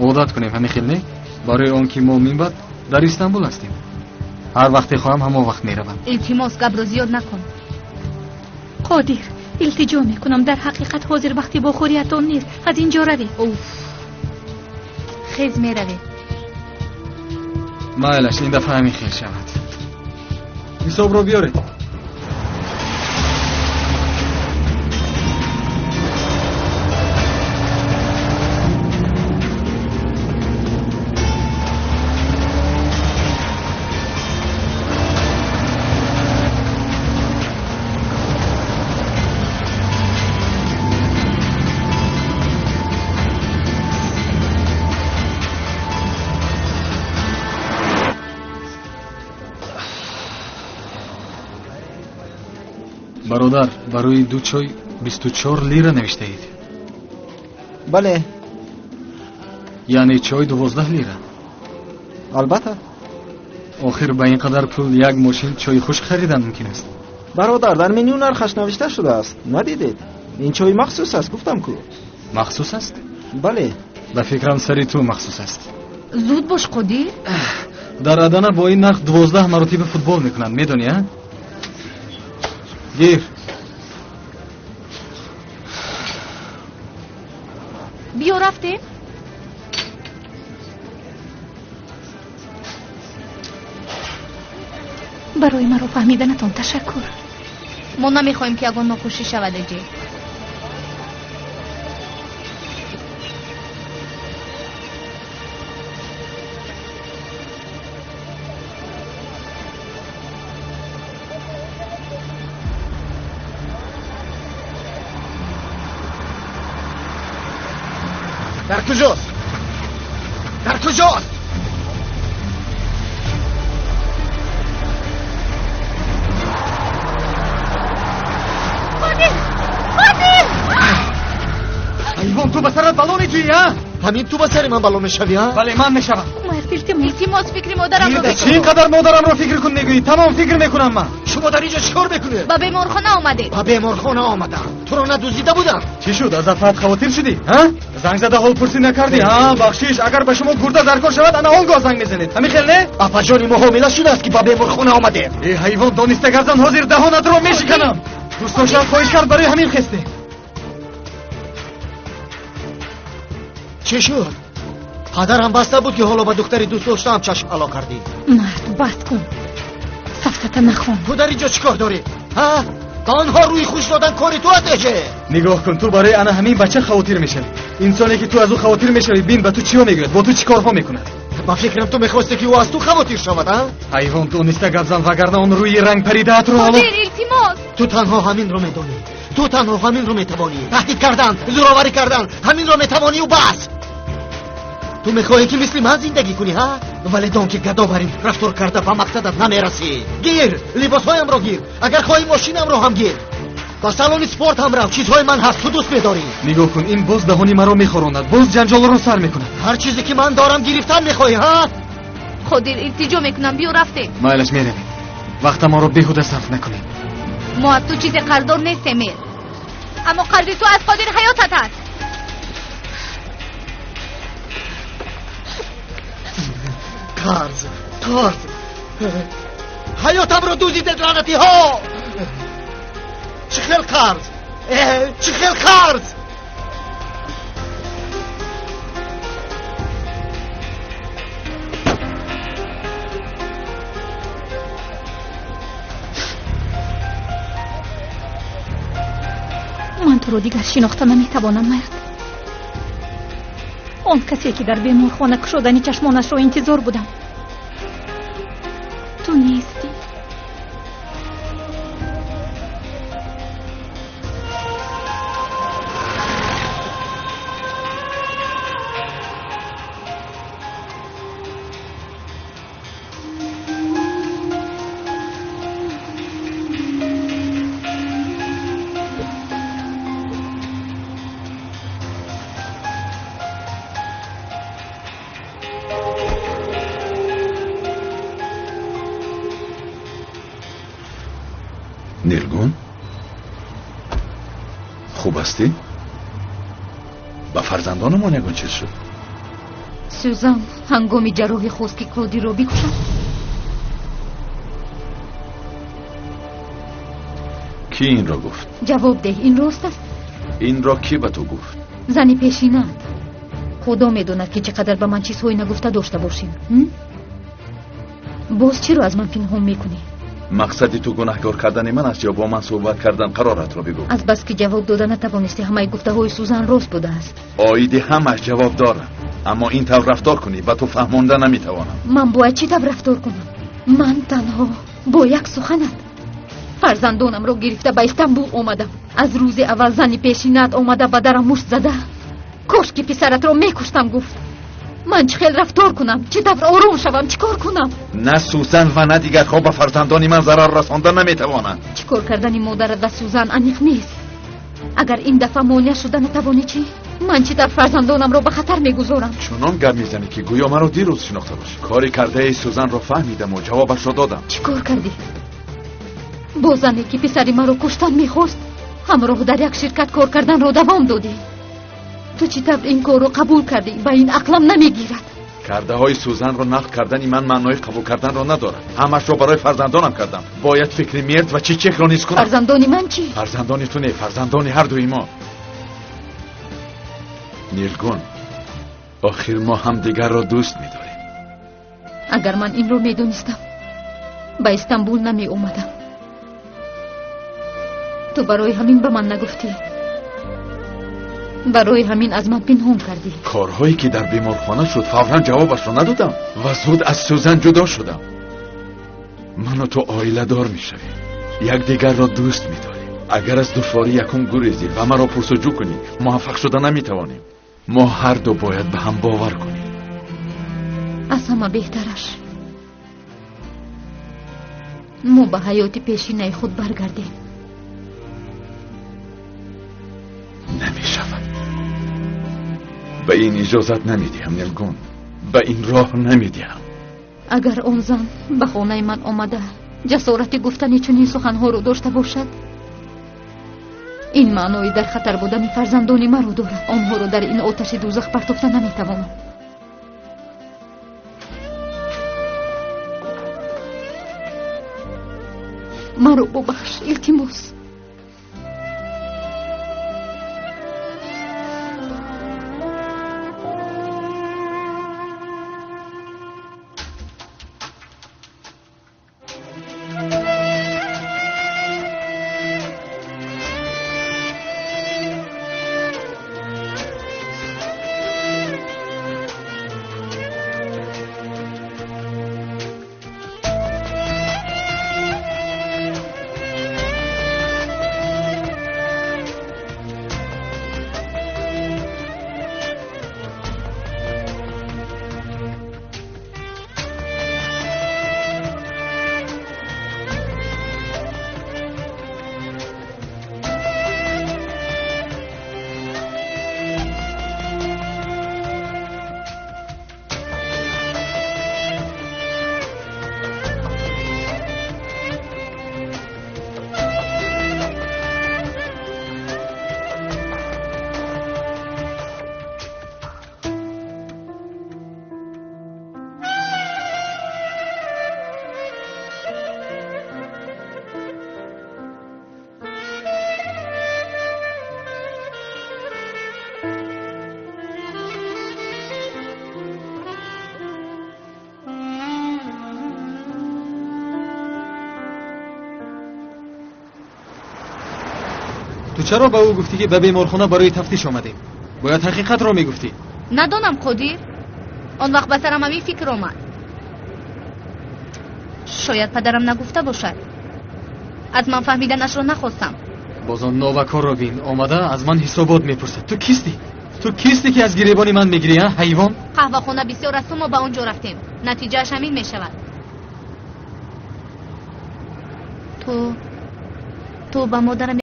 Одат кунем ҳамин хел не? Барои он ки мо минбаъд дар Истанбул ҳастем. Ҳар вақте хоҳам ҳамон вақт меравам. Илтимос, гапро зиёд накун. Қодир, илтиҷо мекунам, дар ҳақиқат ҳозир вақти бохӯриятон нест. Аз ин ҷо равед. Уф, хез меравед. Майлаш, ин дафъа ҳамин хел шавад. Ҳисобро биёред. Бародар, барои ду чой 24 лира навиштаед. Бале. Яъне чой 12 лира. Албатта. Охир ба ин қадар пул як мошин чойи хушк харидан мумкин аст. Бародар, дар меню нархаш навишта шудааст. Надидед? Ин чой махсус аст, гуфтам ку. Махсус аст? Бале. Ба фикрам сари ту махсус аст. Зуд бош, Қодир. Дар Адана бо ин нарх 12 маротиба футбол мекунанд, медонӣ, а? Гир. Биё рафтем. Барои маро фаҳмиданатон ташаккур. Мо намехоҳем ки ягон нохушӣ шавад, Эҷе. Дар куҷост? Дар куҷост? Қодир! Қодир! Ҳайвон, ту ба сарат бало меҷӯӣ, а? Ҳамин ту ба сари ман бало мешавӣ, а? Бале, ман мешавам. Мард, илтимос. Илтимос, фикри модарамро Чӣ бикун. ин қадар модарамро фикр кун мегӯӣ? Тамом фикр мекунам ман. Шумо дар инҷо чӣ кор мекунед? Ба беморхона омадед. Ба беморхона омадам. Туро надуздида будам. Чӣ шуд? Аз афрат хавотир шудӣ, ҳа? Занг зада ҳолпурсӣ накардӣ, ҳа? Бахшиш, агар ба шумо гурда даркор шавад, ана он гоҳ занг мезанед. Ҳамин хел не? Апаҷони мо ҳомила шудааст, ки ба беморхона омадем. Э, ҳайвон, дониста гарзан, ҳозир даҳонатро мешиканам. Дӯстдоштаат хоҳиш кард, барои ҳамин хесте. Чӣ шуд? Падарам бас набуд, ки ҳоло ба духтари дӯст доштаам чашм ало кардӣ. Мард, бас кун. Сафсата нахон. Ту дар инҷо чӣ кор дорӣ? Ҳа? Ба онҳо рӯи хуш додан кори ту аст, Эҷе. Нигоҳ кун, ту барои ана ҳамин бача хавотир мешавӣ. Инсоне ки ту аз ӯ хавотир мешавӣ, бин ба ту чиҳо мегӯяд, бо ту чӣ корҳо мекунад. Ба фикрам ту мехостӣ, ки ӯ аз ту хавотир шавад, а? Ҳайвон, дониста гап зан, вагарна он рӯи рангпаридаатро ҳоло. Қодир, илтимос. Ту танҳо ҳаминро медонӣ. Ту танҳо ҳаминро метавонӣ. Таҳдид кардан, зӯроварӣ кардан, ҳаминро метавонию бас. Ту мехоҳӣ, ки мисли ман зиндагӣ кунӣ, ҳа? Вале дон, ки гадо бар ин рафтор карда ба мақсадат намерасӣ. Гир, либосҳоямро гир. Агар хоҳӣ мошинамро ҳам гир. Ба салони спорт ҳам рав, чизҳои ман ҳаст, ту дӯст медорӣ. Нигоҳ кун, ин боз даҳони маро мехоронад, боз ҷанҷолро сар мекунад. Ҳар чизе ки ман дорам гирифтан мехоҳӣ, ҳа? Қодир, илтиҷо мекунам, биё рафтем. Майлаш, меравем. Вақтамонро беҳуда сарф накунем. Мо аз ту чизе қарздор нестем, Мер. Аммо қарзи ту аз Қодир ҳаётат аст. Қарз, қарз. Ҳаётамро дуздидед, лаънатиҳо! Чӣ хел қарз? Чӣ хел қарз? Ман туро дигар шинохта наметавонам, мард. Он касе, ки дар беморхона кушодани чашмонашро интизор будам, ту нестӣ. Нилгун, хуб ҳастӣ? Ба фарзандонамон ягон чиз шуд? Сюзан ҳангоми ҷарроҳӣ хост, ки Қодирро бикушад? Кӣ инро гуфт? Ҷавоб деҳ, ин рост аст? Инро кӣ ба ту гуфт? Зани пешинаат. Худо медонад, ки чӣ қадар ба ман чизҳои нагуфта дошта бошем. Боз чиро аз ман пинҳон мекунӣ? Мақсади ту гунаҳкор кардани ман аст ё бо ман суҳбат кардан? Қароратро бигӯ. Аз бас ки ҷавоб дода натавонистӣ, ҳамаи гуфтаҳои Сузан рост будааст. Оиди ҳамаш ҷавоб дорам, аммо ин тавр рафтор кунӣ ба ту фаҳмонда наметавонам. Ман бояд чӣ тавр рафтор кунам? Ман танҳо бо як суханат фарзандонамро гирифта ба Истанбул омадам. Аз рӯзи аввал зани пешинаат омада ба дарам мушт зада, кош ки писаратро мекуштам гуфт. Ман чӣ хел рафтор кунам? Чӣ тавр ором шавам? Чӣ кор кунам? На Сузан ва на дигарҳо ба фарзандони ман зарар расонда наметавонанд. Чӣ кор кардани модарат ва Сузан аниқ нест. Агар ин дафъа монеа шуда натавонӣ чӣ? Ман чӣ тавр фарзандонамро ба хатар мегузорам? Чунон гап мезанӣ, ки гӯё маро дирӯз шинохта бошӣ. Кори кардаи Сузанро фаҳмидаму ҷавобашро додам. Чӣ кор кардӣ? Бо зане ки писари маро куштан мехост, ҳамроҳ дар як ширкат кор карданро давом додӣ. Ту чӣ тавр ин корро қабул кардӣ? Ба ин ақлам намегирад. Кардаҳои Сузанро нақл кардани ман маънои қабул карданро надорад. Ҳамашро барои фарзандонам кардам. Бояд фикри Мерт ва Чичекро низ кунам. Фарзандони ман чӣ? Фарзандони ту не, фарзандони ҳар дуи мо. Нилгун, охир мо ҳамдигарро дӯст медорем. Агар ман инро медонистам, ба Истанбул намеомадам. Ту барои ҳамин ба ман нагуфтӣ, барои ҳамин аз ман пинҳон кардӣ. Корҳое ки дар беморхона шуд, фавран ҷавобашро надодам ва зуд аз Сузан ҷудо шудам. Ману ту оиладор мешавем, якдигарро дӯст медорем. Агар аз душворӣ якум гурезӣ ва маро пурсуҷӯ кунӣ, муваффақ шуда наметавонем. Мо ҳарду бояд ба ҳам бовар кунем. Аз ҳама беҳтараш мо ба ҳаёти пешинаи худ баргардем. Намешавад. Ба ин иҷозат намедиҳам, Нилгун. Ба ин роҳ намедиҳам. Агар он зан ба хонаи ман омада ҷасорати гуфтани чунин суханҳоро дошта бошад, ин маънои дар хатар будани фарзандони маро дорад. Онҳоро дар ин оташи дӯзах партофта наметавонам. Маро бубахш, илтимос. Ту чаро ба ӯ гуфтӣ, ки ба беморхона барои тафтиш омадем? Бояд ҳақиқатро мегуфтӣ. Надонам, Қодир, он вақт ба сарам ҳамин фикр омад. Шояд падарам нагуфта бошад, аз ман фаҳмиданашро нахостам. Боз он новакорро бин, омада аз ман ҳисобот мепурсад. Ту кистӣ? Ту кистӣ, ки аз гиребони ман мегирӣ, а ҳайвон? Қаҳвахона бисёр асту мо ба он ҷо рафтем. Натиҷааш ҳамин мешавад. Ту ба модарам